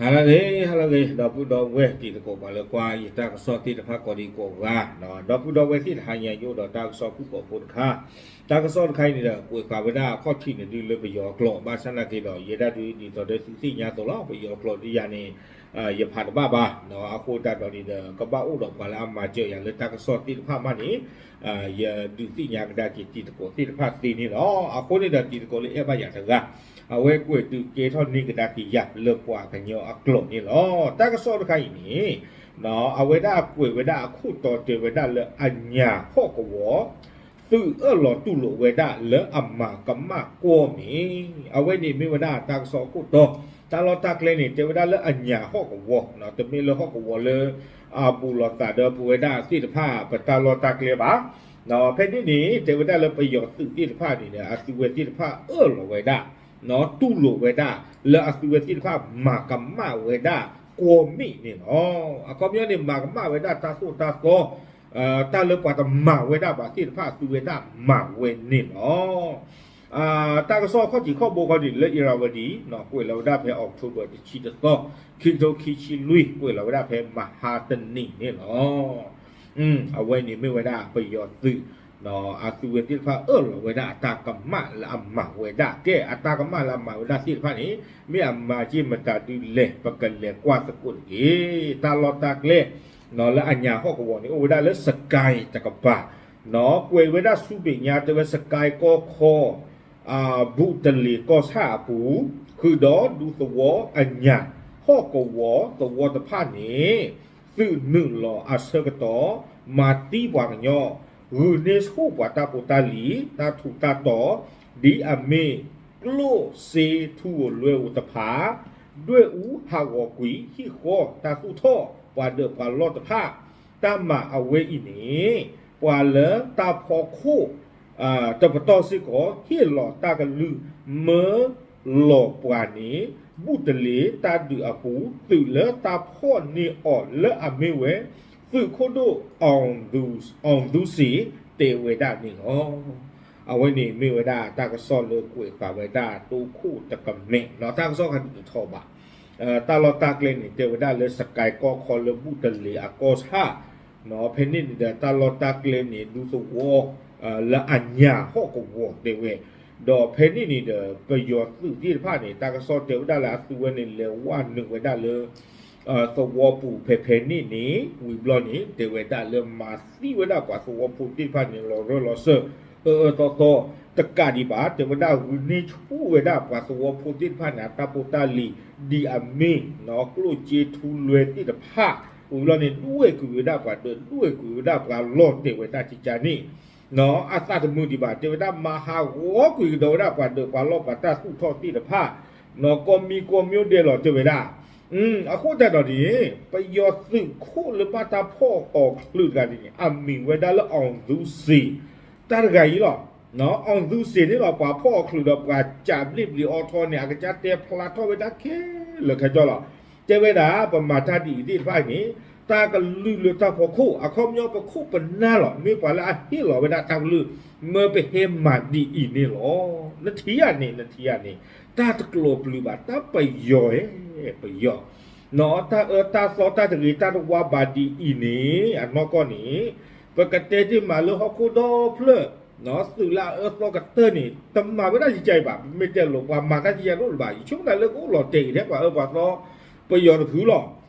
ဟါလၢအဂ့ၤ ဟါလၢအဂ့ၤ ဒီပုၢ်ဒီဝဲၢ်တံၤသကိးပှၤလၢကွၢ်ယတၢ်ကစီၣ်သ့ၣ်တဖၣ်ကိးဒံကိးဂၤ, ဒီပုၢ်ဒီဝဲၢ်သ့ၣ်တဟါညါ ယအိၣ်ဒီးတၢ်ကစီၣ်ဖုၣ်ကိာ်ဖိတခါ, တၢ်ကစီၣ်တခါအံၤန့ၣ်ဒီး ကွဲးဃာ်ဝဲဒၣ်အခီၣ်ထံးန့ၣ်ဒုးလၢပယီၤကျိာ် ဘၣ်ဆၣ်နာ်က့ဒီး ယဲဒၣ်ဒုးဒ်သိးဒီးသုသ့ၣ်ညါအသိးလီၤ ပယီၤကျိာ်ဒုးယၤန့ၣ် ယဖးတဘၣ်ဘၣ်, အဃိသတးဒီးန့ၣ်ဒီး ကဘၣ်အိၣ်ဒီးပှၤလၢအမၤစၢၤယၤလၢတၢ်ကစီၣ်သ့ၣ်တဖၣ်မးန့ၣ် ယဒုးသ့ၣ်ညါကဒါက့ၤတံၤသကိးသ့ၣ်တဖၣ်သ့န့ၣ်လီၤ. အဃိန့ၣ်ဒီးတံၤသကိးလၢအဲၣ်ဘၣ်ယၤတဂၤ အဝဲကွဲးဒုးကဲထီၣ်န့ၢ်ကဒါက့ၤယၤလၢပှၤကညီအကျိာ်န့ၣ်လီၤ. တၢ်ကစီၣ်တခါအံၤန့ၣ် အဝဲဒၣ်ကွဲးဝဲဒၣ်အခိၣ်တီတဲဝဲဒၣ်လၢအညၣ်ဟီၣ်ကဝီၤ သုးအၢၣ်လီၤတူၢ်လိာ်ဝဲဒၣ်လၢအမၤကမၣ်ကွီၢ်မ့ၢ်, အဝဲန့ၣ်မ့ၢ်ဝဲဒၣ်တၢ်ကစီၣ်အခိၣ်တီ, တၢ်လီၢ်တၢ်ကျဲန့ၣ် တဲဝဲဒၣ်လၢအညၣ်ဟီၣ်ကဝီၤ, တမ့ၢ်လၢဟီၣ်ကဝီၤလၢ အဘူးလိာ်သးဒီးပဝဲဒၣ်သ့ၣ်တဖၣ် ပတၢ်လီၢ်တၢ်ကျဲဘၣ်. ဖဲန့ၣ်န့ၣ် တဲဝဲဒၣ်လၢပယီၤသုးသ့ၣ်တဖၣ်န့ၣ်ဒီး အသုးဝဲသ့ၣ်တဖၣ်အၢၣ်လီၤဝဲဒၣ် တူၢ်လိာ်ဝဲဒၣ် လၢအသုးဝဲသ့ၣ်တဖၣ်မၤကမၣ်ဝဲဒၣ်ကွီၢ်မ့ၢ်န့ၣ်လီၤ. အခီပညီန့ၣ် မၤကမၣ်ဝဲဒၣ်တၢ်သိၣ်တၢ်သီ တၢ်လၢပှၤတမၤဝဲဒၣ်ဘၣ်သ့ၣ်တဖၣ် အသုးဝဲဒၣ်မၤဝဲန့ၣ်လီၤ. တၢ်ကစီၣ်ခီၣ်ထံးခီၣ်ဘိခီန့ၣ် လၢ Irrawaddy ကွဲးလီၤဝဲဒၣ်ဖဲ October တဆံတသီ ခံကထိခံဆံလွံၢ် ကွဲးလီၤဝဲဒၣ်ဖဲမဟါတနံၤန့ၣ်လီၤ. အဝဲန့ၣ်မ့ၢ်ဝဲဒၣ်ပယီၤသုး အသုးဝဲသ့ၣ်တဖၣ်အၢၣ်လီၤဝဲဒၣ်အတၢ်ကမၣ်လၢအမၤဝဲဒၣ် ကဲအတၢ်ကမၣ်လၢအမၤဝဲဒၣ်သ့ၣ်တဖၣ်န့ၣ် မ့ၢ်အမၤက့ၢ်မတၤဒုလဲၣ် ပကလဲၤကွၢ်သကိးတက့ၢ်. တၢ်လီၢ်တၢ်ကျဲ လၢအညၣ်ဟီၣ်ကဝီၤန့ၣ် အိၣ်ဝဲဒၣ်လၢစကဲတကပၤ ကွဲးဝဲဒၣ်ဆူမဲာ်ညါ တဲဝဲစကဲကီၢ်ခီ ဘူးတလ့ၤကီၢ်ဆၣ်အပူၤ ဃုာ်ဒီးဒူသဝီအညၣ်ဟီၣ်ကဝီၤသဝီတဖၣ်န့ၣ် သုးနုာ်လီၤအဆၢကတီၢ် မၤသံပှၤကညီ ဂုာ်န့ၢ်ဆူၣ်ပှၤတၢ်ဖိတၢ်လံၤ တၢ်ထူးတၢ်တီၤ ဒ်အမ့ၢ် ကျိၣ်စ့ထူဧိၤလွဲဧိၤတဖၣ် ဒွဲၣ်အူဟးဂီၤကွံာ် ဟံၣ်ဃီတၢ်သူၣ်ထီၣ် ပှၤဒၢးပှၤလီၢ်တဖၣ် တၢ်မၤအဝဲအံၤန့ၣ် ပှၤလၢတၢ်ဖီခိၣ် တပတီၢ်စ့ၢ်ကီး ဟ့ၣ်လီၤတၢ်ကလုၢ် မၢလီၤပှၤန့ၣ် ဘူးတလ့ၤတၢ်ဒုးအပူၤ သုးလၢတၢ်ဖီၣ်န့ၢ်အီၤလၢအမ့ၢ်ဝဲ သုးခိၣ်ဒိၣ် အီၣ်သူစ့ၤ တဲဝဲဒၣ်န့ၣ်လီၤ. အဝဲန့ၣ်မ့ၢ်ဝဲဒၣ်တၢ်ကစီၣ်လၢကွဲးဃာ်ဝဲဒၣ်တိခိၣ်တကမဲာ် တၢ်ကစီၣ်ခါဒုးတထီဘၣ် တၢ်လီၢ်တၢ်ကျဲန့ၣ် တဲဝဲဒၣ်လၢစကဲကီၢ်ခီလၢဘူးတလ့ၤအကီၢ်ဆၣ် ဖဲန့ၣ်န့ၣ်ဒီး တၢ်လီၢ်တၢ်ကျဲန့ၣ် ဒူသဝီ လၢအညၣ်ဟီၣ်ကဝီၤတဲဝဲ, ဒီးဖဲန့ၣ်န့ၣ်ဒီး ပယီၤသုးသ့ၣ်တဖၣ်န့ၣ် တၢ်ကစီၣ်တဲဝဲဒၣ်လၢအသုးဝဲန့ၣ် လဲၤဝဲနုာ်ဝဲဒၣ်လၢ သဝီပူၤဖဲဖဲန့ၣ်န့ၣ် ဝံၤဘျီန့ၣ် တဲဝဲဒၣ်လၢမၤသံဝဲဒၣ်ပှၤသဝီဖိသ့ၣ်တဖၣ်န့ၣ် လီၤရၢၢ်လီၤစၢၢ် အၢအၢသီသီ တကးဒံးဘၣ် တဲဝဲဒၣ်ဂုာ်န့ၢ်ဆူၣ်ဝဲဒၣ်ပှၤသဝီဖိသ့ၣ်တဖၣ်န့ၣ် အတၢ်ဖိတၢ်လံၤ ဒ်အမ့ၢ် ကျိၣ်စ့ထူလွဲသ့ၣ်တဖၣ် ဝံၤဘျီန့ၣ် ဒွဲၣ်ကွံာ်ဝဲဒၣ်ပှၤဒၢး ဒွဲၣ်ကွံာ်ဝဲဒၣ်ပှၤလီၢ်တဲဝဲဒၣ်ကကန့ၣ် အသးတမုာ်ဒံးဘၣ် တဲဝဲဒၣ် မၤဟးဂီၤကွံာ်ကဒီးဝဲဒၣ်ပှၤဒၢးပှၤလီၢ်ပှၤတၢ်သူၣ်ထီၣ်သ့ၣ်တဖၣ် ကိးမံၤကိးမံၤဒဲးလီၤတဲဝဲဒၣ်. အဃိသတးဒီးန့ၣ် ပယီၤသုးခိၣ်လၢဘၣ်တၢ်ဖီၣ်အီၤချုးတဂၤန့ၣ် အမံၤဝဲဒၣ်လၢ အီၣ်သူစ့ၤ တၢ်တဂၤအံၤလီၤ. အီၣ်သူစ့ၤန့ၣ်လီၤ ပှၤဖီၣ်အီၤချုးဒီးပှၤကးဘျ့ၣ်ဘျ့ၤအီထီန့ၣ် အကစၢ်တဲဖျါထီၣ်ဝဲဒၣ်ခဲလၢာ်ခဲဆ့လီၤ. တဲဝဲဒၣ် ပမၤတၢ်ဒ်အံၤသ့ၣ်တဖၣ်အံၤန့ၣ် တၢ်ကလုၢ်လၢတၢ်ဖီခိၣ် အခီပညီပခိၣ်ပနၢ်လီၤ မ့ၢ်ပှၤလၢအဟ့ၣ်လီၤဝဲဒၣ်တၢ်ကလုၢ် မၢပဟဲမၤဒ်အံၤန့ၣ်လီၤ. နထံၣ်ဧါန့ၣ် နထံၣ်ဧါန့ၣ် တၢ်တကျိၤပျုၤဘၣ် တၢ်ပယီၤဧၢ ပယီၤ တၢ်အၢတၢ်သီတၢ်တဂ့ၤတၢ်တဝါဘၣ်ဒ်အံၤန့ၣ် အနီၢ်ကီၢ်န့ၣ် ပကတဲတ့ၢ်မးလၢဟီၣ်ခိၣ်ဒီဖျၢၣ် သုးလၢအအၢသီကတၢၢ်န့ၣ် တမၤဝဲဒၣ်ယကါအံၤဘၣ် ပမ့ၢ်တဲလိာ်ပှၤမၤတၢ်ယကါဒိၣ်လၢၤဘၣ် ယဆိကမိၣ်တၢ်လၢကအိၣ်လီၤတဲာ်အံၤထဲပှၤအၢပှၤသီ ပယီၤတဖုလီၤ.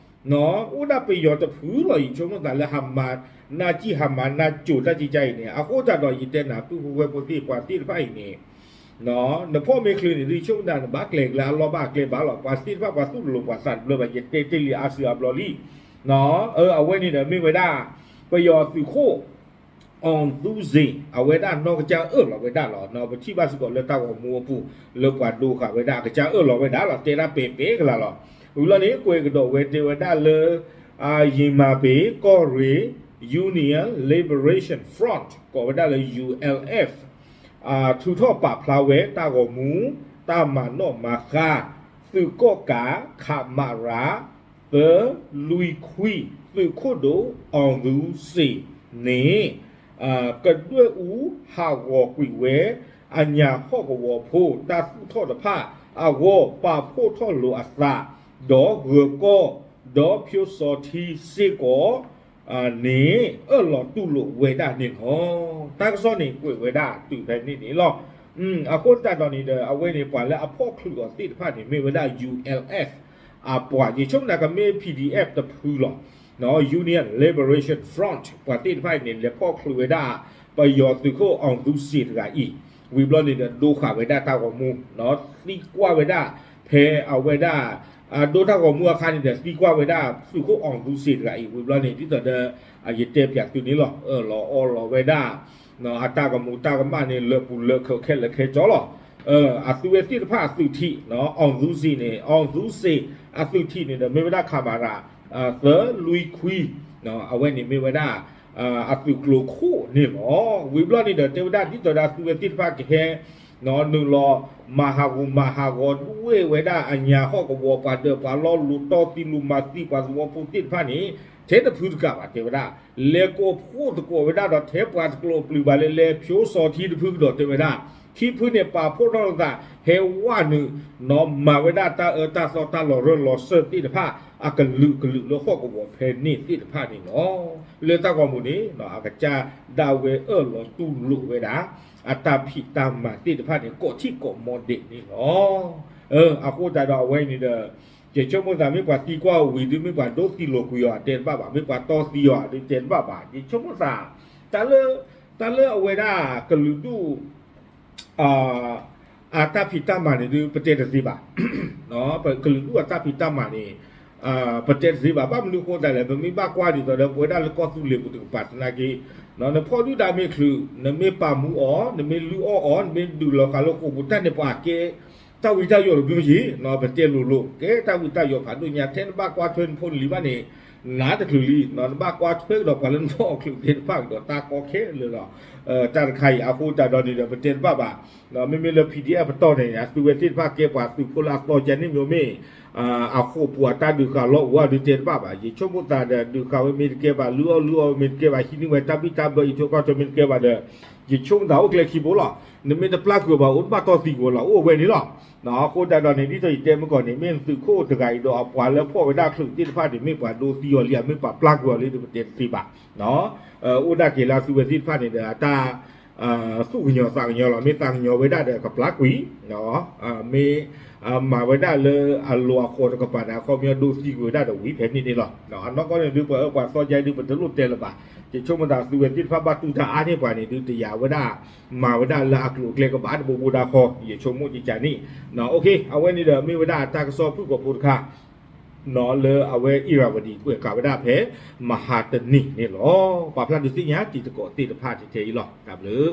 အိၣ်ဒၣ်ပယီၤတဖုလီၤ ယဆိကမိၣ်တၢ်လၢဟးမၤနၢ်ကံၣ်ဟးမၤနၢ်ကိၤတၢ်ကကါအံၤန့ၣ် အဃိသတးဒီးယတဲနၤ ပုၢ်ဖိဝဲၢ်ဖိသ့ၣ်ပှၤသ့ၣ်တဖၣ်အံၤန့ၣ် နဖီၣ်မ့ၢ်ချုးန့ၣ် ဒုးဆိကမိၣ်တၢ်နဘၣ်ကျဲၤကျဲအလီၢ်ဘၣ်ကျဲဘၣ်လီၤ ပှၤသ့ၣ်တဖၣ်ပှၤသူၣ်တလိၤပှၤသးတဘျၢဘၣ် ယတဲတ့ၢ်လံအါစုအါဘျီလံ အဝဲန့ၣ်ဒီးမ့ၢ်ဝဲဒၣ် ပယီၤသုးခိၣ် အီၣ်သူစ့ၤ အဝဲဒၣ်နီၢ်ကစၢ်အၢၣ်လီၤဝဲဒၣ်လီၤ. ပထံၣ်ဘၣ်စ့ၢ်ကီးလၢတၢ်ဂီၤမူအပူၤ လၢပှၤဒိဃာ်ဝဲဒၣ် အကစၢ်အၢၣ်လီၤဝဲဒၣ်လီၤ တဲဒၣ်ပဲာ်ပဲာ်ကလာ်လီၤ. ဝံၤလီၤန့ၣ် ကွဲးကဒီးဝဲတဲဝဲဒၣ်လၢ ယံၤမၤပ့ၤ ကီၢ်ရ့ၣ် Union Liberation Front ကိးဝဲဒၣ်လၢ ယူ แอล แอล เอฟ ထုးထီၣ်ပာ်ဖျါဝဲတၢ်ဂီၤမူ တၢ်မၤနီၣ်မၤဃါ သုးကီၣ်ကး ခမရ သၢလွံၢ်ခွံ သုးခိၣ်ဒိၣ် အီၣ်သူစ့ၤန့ၣ် ကဒွဲၣ်အူဟးဂီၤကွံာ်ဝဲ အညၣ်ဟီၣ်ကဝီၤဖိ တၢ်သူၣ်ထီၣ်တဖၣ်အဂီၢ် ပာ်ဖှိၣ်ထီၣ်လိာ်အသး ဒီးဂၢၤကီၢ် ဒီးဖၠိစီၤထံစ့ၢ်ကီး န့ၣ် အၢၣ်လီၤတူၢ်လိာ်ဝဲဒၣ်န့ၣ်လီၤ. တၢ်ကစီၣ်န့ၣ်ကွဲးဝဲဒၣ်တုၤဖဲန့ၣ်န့ၣ်လီၤ. အဃိသတးဒီးန့ၣ်ဒီး အဝဲန့ၣ်ပှၤလၢအဖီၣ်ချုးအီၤသ့ၣ်တဖၣ်န့ၣ် မ့ၢ်ဝဲဒၣ် ယူႇအဲလ်အ့ၣ်အ့ၣ် အပှၤ ယဆိကမိၣ်ကမ့ၢ် ပီႇတီၣ်အ့ၣ်အ့ၣ် တဖုလီၤ. Union Liberation Front ပှၤသ့ၣ်တဖၣ်အံၤန့ၣ် လဲၤဖီၣ်ချုးဝဲဒၣ် ပယီၤသုးခိၣ် အောင်သူဇေ တဂၤအံၤ, ဝံၤဘျီန့ၣ်ဒီး ဒိဃာ်ဝဲဒၣ်တၢ်ဂီၤမူ, သံကွၢ်ဝဲဒၣ် ဖဲအဝဲဒၣ် ဒိတၢ်ဂီၤမူအခါန့ၣ်ဒီး သံကွၢ်ဝဲဒၣ်သုးခိၣ် အောင်သူဇေ တဂၤအံၤ, ဝံၤဘျီန့ၣ် ဒ်သိးဒီး ယတဲပၠးသုန့ၣ်လီၤ, အၢၣ်လီၤအီလီၤဝဲဒၣ် အတၢ်ကမူၤတၢ်ကမၣ်န့ၣ် လၢပူၤလၢခဲခဲလၢာ်ခဲဆ့လီၤ. အသုဝဲသ့ၣ်တဖၣ်အသုးထံး အောင်သူဇေ န့ၣ် အောင်သူဇေ အသုးထံးန့ၣ်ဒီး မ့ၢ်ဝဲဒၣ် ခမရ သၢလွံၢ်ခွံ, အဝဲန့ၣ်မ့ၢ်ဝဲဒၣ် အသုးကျိၤခိၣ်န့ၣ်လီၤ. ဝံၤဘျီန့ၣ်ဒီး တဲဝဲဒၣ်ဒ်သိးဒီးအသုဝဲသ့ၣ်တဖၣ်ကဟဲ နုာ်လီၤမၤဟးဂူာ်မၤဟးဂီၤဒွဲၣ်ဝဲဒၣ်အညၣ်ဟီၣ်ကဝီၤ ပှၤဒၢးပှၤလီၢ် လူၤတီသံလူၤမၤသံပှၤသဝီဖိသ့ၣ်တဖၣ်န့ၣ် ထဲတဖုတကးဘၣ် တဲဝဲဒၣ်, လဲၤကိးဖှိၣ်သကိးဝဲဒၣ်ဒီး ထဲပှၤတကျိၤပျုၤဘၣ်လၢ လဲၤဖၠိစီၤထံတဖုကဒီး တဲဝဲဒၣ်, ခံဖုန့ၣ် ပာ်ဖှိၣ်ထီၣ်လိာ်သး ဟဲဝဲနုာ် နီၢ်မၤဝဲဒၣ်တၢ်အၢတၢ်သီတၢ်လီၤရၢၢ်လီၤစၢၢ်သ့ၣ်တဖၣ် အကလုာ်ကလုာ်လၢဟီၣ်ကဝီၤဖဲန့ၣ်သ့ၣ်တဖၣ်န့ၣ်လီၤ. လၢတၢ်ဂီၤမူန့ၣ် အကစၢ်ဒၣ်ဝဲအၢၣ်လီၤတူၢ်လိာ်ဝဲဒၣ် အတၢ်ဖံးတၢ်မၤသ့ၣ်တဖၣ်န့ၣ် ကိးထံၣ်ကိးမီဒဲးန့ၣ်လီၤ. အဃိသတးဒီးအဝဲန့ၣ်ဒီး ယဆိကမိၣ်သး မ့ၢ်ပှၤသံကွၢ်အီၤဝံၤဒီး မ့ၢ်ပှၤဒိသံလိာ်ကွံာ်အီၤ တဲတဘၣ်ဘၣ်, မ့ၢ်ပှၤတီသံအီၤဒီး တဲတဘၣ်ဘၣ်. ယဆိကမိၣ်သး တၢ်လၢ တၢ်လၢအဝဲဒၣ်ကလုာ်ဒူၣ် အတၢ်ဖံးတၢ်မၤန့ၣ်ဒီး ပတဲတသ့ဘၣ်. ကလုာ်ဒူၣ်အတၢ်ဖံးတၢ်မၤန့ၣ် ပတဲတသ့ဘၣ်. ဘၣ်မနုၤအဃိသတးလဲၣ်, ပမ့ၢ်ဘၣ်ကွၢ်ဒ်သိးဒီး ပဝဲဒၣ်လၢကီၢ်သူလ့ၤပူၤတကပၤသနာ်က့ နဖီၣ်ဒုၣ်ဒါမ့ၢ်ချုး, နမ့ၢ်ပာ်မူအီၤ, နမ့ၢ်လုၢ်အီၣ်အီၤ, နမ့ၢ်ဒုးလီၤဃာ်လၢဃိာ်ပူၤ တၢ်န့ၣ်ပှၤကဲ တၢ်ဝံတၢ်ယိးတဘျုးမ့ၢ်ယံၤ, ပတဲလိၤလိၤ ကဲတၢ်ဝံတၢ်ယိးဖးဒိၣ်ညါ ထဲနဘၣ်ကွၢ်ထွဲနဖိနလံၤဘၣ်န့ၣ် နတချုးလံ, နဘၣ်ကွၢ်ထွဲကဒီးပှၤလၢနဖီၣ်အီၤချုးသ့ၣ်တဖၣ်ကဒီး တၢ်ကီခဲလၢာ်လီၤ. တၢ်တခါအံၤ အဃိသတးဒီးန့ၣ်ဒီး ပတဲတဘၣ်ဘၣ်. မ့မ့ၢ်လၢ ပီၣ်တီၣ်အ့ၣ်ပတီၢ်န့ၣ် အသုဝဲသ့ၣ်တဖၣ်ကဲပှၤသုးဖိလၢအသီကန့ၣ်မ့ၢ်မ့ၢ် အဃိာ်ပူၤအတၢ်ဒုးဃာ်လီၢ်အိၣ်အီၤဒီး တဲတဘၣ်ဘၣ်. ယဆိကမိၣ်သးဒီး ဒုးဃာ်ဝဲမ့ၢ်တကဲဘၣ်, လုၢ်အီၣ်လုၢ်အီမ့ၢ်တကဲဘၣ်, ဟံးန့ၢ်ဝဲတၢ်ဘံၣ်တၢ်ဘၢအံးထွဲကွၢ်ထွဲမ့ၢ်တကဲဘၣ်ဒီး ယဆိကမိၣ်သးအိၣ်ကျဲခံဘိလီၤ. နမ့ၢ်တပျၢ်ကွံာ်အီၤဘၣ် အိၣ်တဘၣ်တီၢ်သံကွံာ်အီၤလီၤ, အိၣ်အဝဲန့ၣ်လီၤ. အဃိသတးဒီးန့ၣ် ဒ်သိးယတဲမ့ၢ်ကီၢ်န့ၣ် မ့ၢ်သုးခိၣ်တဂၤအံၤဒီး အပှၤလၢဖီၣ်ဝဲဒၣ်ချုးသ့ၣ်တဖၣ်န့ၣ် မ့ၢ်ပှၤဒိသံအီၤလံ မ့ၢ်ပှၤပျၢ်ကွံာ်အီၤလံဒီး ပတဲတသ့ဘၣ်. အိၣ်ဒၣ်က့ၤလၢအသုဝဲသ့ၣ်တဖၣ်န့ၣ်ဒီး အတၢ် သူၣ်ကညီၤသးကညီၤလီၤ. မ့ၢ်သးကညီၤဝဲဒၣ်ဒီးကပျၢ်ကွံာ်, မ့ၢ် မၤဝဲဒၣ်လၢအလီၤအဃီတကပၤန့ၣ် အခီပညီဒိသံကွံာ်ဝဲဒၣ်ဒီးဝံၤဖဲန့ၣ်န့ၣ်လီၤ. အနီၢ်ကီၢ်န့ၣ်ဒုး ပှၤအၢပှၤသီကါဒုး ပတလိၣ်တဲလၢၤဘၣ်. ယဆိကမိၣ်သးသုဝဲသ့ၣ်တဖၣ်ဘၣ်တူၢ်တၢ်အါန့ၢ်ပှၤန့ၣ်ဒုး တယာ်ဝဲဒၣ် မၤဝဲဒၣ်လၢအကျိၤအကျဲကဘၣ်တဘိဘိဒၣ်ဃီ ယဆိကမိၣ်ကကန့ၣ်. အဝဲန့ၣ်ဒီး မ့ၢ်ဝဲဒၣ်တၢ်ကစီၣ်ဖုၣ်ကိာ်ဖိတခါ လၢအဝဲအံးရၤဝတံၤ ကွဲးဃာ်ဝဲဒၣ်ဖဲ မဟါတနံၤန့ၣ်လီၤ. ပာ်ဖျါဒုးသ့ၣ်ညါတံၤသကိးသ့ၣ်တဖၣ်ထဲအံၤလီၤ. တၢ်ဘျုး